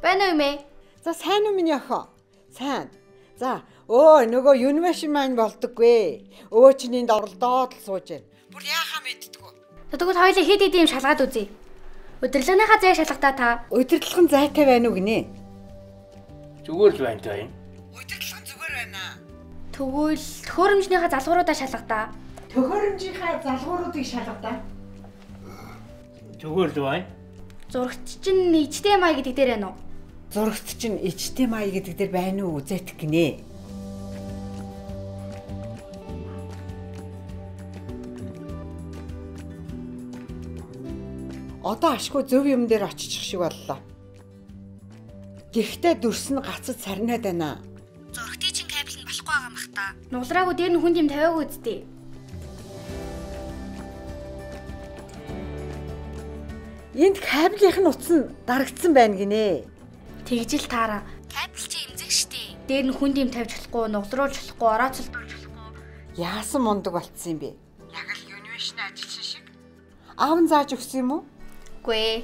Байна уу юм ээ? За сайн уу миний охин? Сайн. За өө нөгөө юнвашин маань болдоггүй. Өө чинь энд оролдоод л сууж байна. Бүр яахаа мэддэггүй. Тэгвэл хоёлаа хэд хэд юм шалгаад үзье. Удирдлагынхаа зай шалгадаа та. Удирдлага нь зайтай байна уу гинэ? Зүгээр л байна та энэ. Удирдлага нь зүгээр байна. Тэгвэл төхөөрөмжнийхаа залгууруудаа шалгадаа. Төхөөрөмжийнхаа залгууруудыг шалгадаа. Зүгээр л байна. Зурагт чинь HDMI гэдэг дээр байна уу? Зурагт чинь HDMI гэдэг дээр байна уу үзээт гинэ. Одоо ашгүй зөв юм дээр очих шиг боллоо. Гэхдээ дүрс нь гацад сарнаад байна. Зурагтын чинь кабель нь болохгүй байгаа мах та. Нуглараагүй дээр нь хүн юм тавиагүй үсттэй. Энд кабелийнх нь утас нь дарагдсан байна гинэ. Тэгжил таараа. Кабель чи эмзэг штэ. Дээр нь хүн юм тавьж болохгүй, нугларуулж болохгүй, ороцолдуулж болохгүй. Яасан мундаг болцсон юм бэ? Яг л юнивэшн ажилчин шиг. Аав нь зааж өгсөн юм уу? Үгүй ээ.